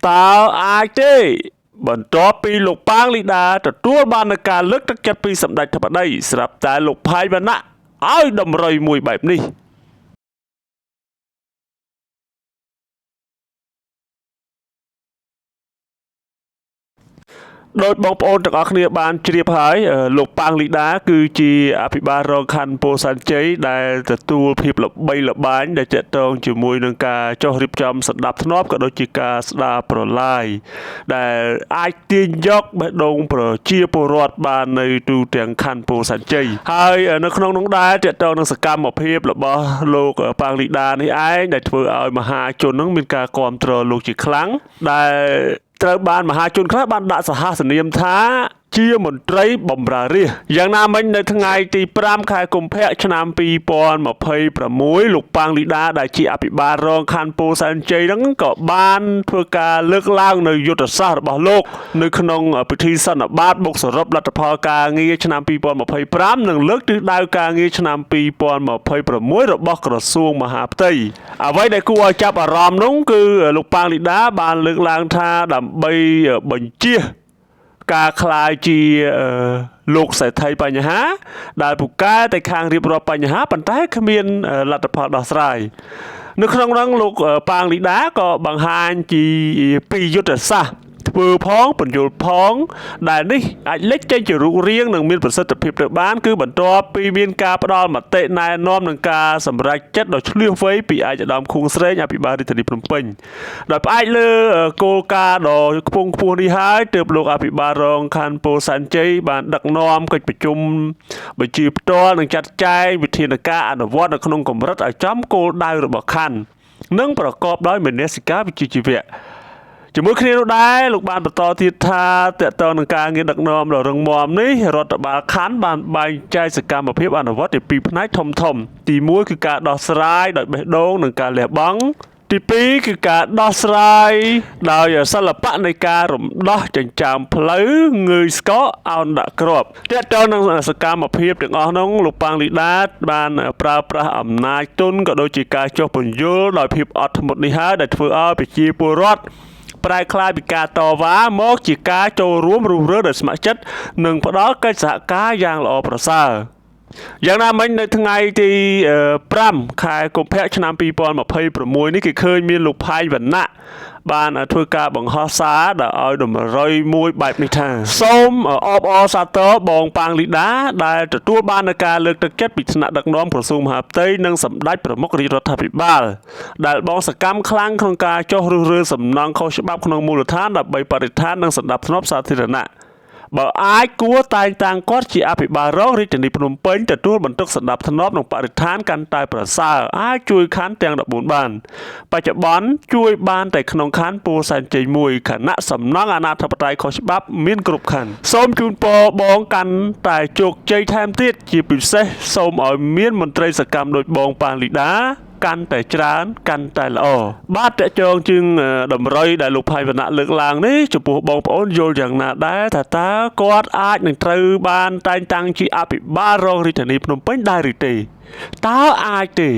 តើអាចទេ បន្ទាប់ពីលោកប៉ាងលីដាទទួលបាននូវការលើកទឹកចិត្តពីសម្ដេចធិបតីស្រាប់តែលោកផៃវណ្ណៈឲ្យតម្រុយមួយបែបនេះ ដោយបងប្អូនទាំងអស់គ្នាបានជ្រាបហើយលោកប៉ាងលីដាគឺជាអភិបាលរងខណ្ឌពោធិ៍សែនជ័យដែលទទួលភាពល្បីល្បាញដែលទាក់ទងជាមួយនឹងការចុះរៀបចំសណ្ដាប់ធ្នាប់ក៏ដូចជាការស្ដារប្រឡាយដែលអាចទាញយកបេះដូងប្រជាពលរដ្ឋបាននៅទូទាំងខណ្ឌពោធិ៍សែនជ័យហើយនៅក្នុងនោះដែរទាក់ទងនឹងសកម្មភាពរបស់លោកប៉ាងលីដានេះឯងដែលធ្វើឲ្យមហាជននឹងមានការគាំទ្រលោកជាខ្លាំងដែល ត្រូវបានមហាជនខ្លះបានដាក់សហសនាមថាជាមន្ត្រីបំរើរាស្ត្រយ៉ាងណាមិញនៅថ្ងៃទី5ខែកុម្ភៈឆ្នាំ2026លោកប៉ាងលីដាដែលជាអភិបាលរងខណ្ឌពោធិ៍សែនជ័យហ្នឹងក៏បានធ្វើការលើកឡើងនៅយុទ្ធសាស្ត្ររបស់លោកនៅក្នុងពិធីសន្និបាតបុកសរុបលទ្ធផលការងារឆ្នាំ2025និងលើកទិសដៅការងារឆ្នាំ2026របស់ក្រសួងមហាផ្ទៃអ្វីដែលគួរឲ្យចាប់អារម្មណ៍នោះគឺលោកប៉ាងលីដាបានលើកឡើងថាដើម្បីបញ្ជៀសការក្លាយជាលោកសេដ្ឋីបញ្ហា ដែលពូកែតែខាងរៀបរាប់បញ្ហាប៉ុន្តែគ្មានលទ្ធផលដោះស្រាយនៅក្នុងនោះលោកប៉ាងលីដាក៏បង្ហាញជាពីយុទ្ធសាស្ត្រធ្វើផងពន្យល់ផង ដែលនេះអាចលេចចេញជារូបរាងនិងមានប្រសិទ្ធភាពទៅបានគឺបន្ទាប់ពីមានការផ្ដល់មតិណែនាំនិងការសម្រេចចិត្តដ៏ឆ្លៀសវៃពីឯកឧត្តមខួងស្រេងអភិបាលរាជធានីភ្នំពេញដោយផ្អែកលើគោលការណ៍ដ៏ខ្ពង់ខ្ពស់នេះហើយទើបលោកអភិបាលរងខណ្ឌពោធិ៍សែនជ័យបានដឹកនាំកិច្ចប្រជុំបញ្ជាផ្ទាល់និងចាត់ចែងវិធានការអនុវត្តនៅក្នុងកម្រិតឲ្យចំគោលដៅរបស់ខណ្ឌនិងប្រកបដោយមនសិការវិជ្ជាជីវៈជាមួយគ្នានោះដែរលោកបានបន្តទៀតថាតកតងនឹងការងារដឹកនាំដ៏រឹងមាំនេះរដ្ឋបាលខណ្ឌបានបែងចែកសកម្មភាពអនុវត្តជាពីរផ្នែកធំៗទី1គឺការដោះស្រាយដោយបេះដូងនិងការលះបង់ទី2គឺការដោះស្រាយដោយសិល្បៈនៃការរំដោះចិញ្ចើមផ្លូវងើយស្កកអោនដាក់គ្រាប់តកតងនឹងសកម្មភាពទាំងអស់នោះលោកប៉ាងលីដាបានប្រើប្រាស់អំណាចទុនក៏ដូចជាការចុះពន្យល់ដោយភាពអត់ធ្មត់នេះហើយដែលធ្វើឲ្យប្រជាពលរដ្ឋប្រែក្លាយពីការតវ៉ាមកជាការចូលរួមរុះរើដោយស្ម័គ្រចិត្តនិងផ្ដល់កិច្ចសហការយ៉ាងល្អប្រសើរយ៉ាងណាមិញនៅថ្ងៃទី5ខែកុម្ភៈឆ្នាំ2026នេះគេឃើញមានលោកផៃវណ្ណៈបានធ្វើការបង្ហោះសារដែលឲ្យតម្រុយមួយបែបនេះថាសូមអបអរសាទរបងប៉ាងលីដាដែលទទួលបាននូវការលើកទឹកចិត្តពីថ្នាក់ដឹកនាំក្រសួងមហាផ្ទៃនិងសម្ដេចប្រមុខរាជរដ្ឋាភិបាលដែលបងសកម្មខ្លាំងក្នុងការចុះរុះរើសំណង់ខុសច្បាប់ក្នុងមូលដ្ឋានដើម្បីបរិស្ថាននិងសណ្ដាប់ធ្នាប់សាធារណៈបើអាចគួរតែងតាំងគាត់ជាអភិបាលរងរាជធានីភ្នំពេញទទួលបន្ទុកសណ្ដាប់ធ្នាប់និងបរិស្ថានកាន់តែប្រសើរអាចជួយខណ្ឌទាំង14បានបច្ចុប្បន្នជួយបានតែក្នុងខណ្ឌពោធិ៍សែនជ័យ1ខណៈសំណង់អាណាធិបតេយ្យខុសច្បាប់មានគ្រប់ខណ្ឌសូមជូនពរបងកាន់តែជោគជ័យថែមទៀតជាពិសេសសូមឲ្យមានមន្ត្រីសកម្មដូចបងប៉ាងលីដាកាន់តែច្រើនកាន់តែល្អបាទតកចងជាងតម្រុយដែលលោកផៃវណ្ណៈលើកឡើងនេះចំពោះបងប្អូនយល់យ៉ាងណាដែរថាតើគាត់អាចនឹងត្រូវបានតែងតាំងជាអភិបាលរងរាជធានីភ្នំពេញដែរឬទេតើអាចទេ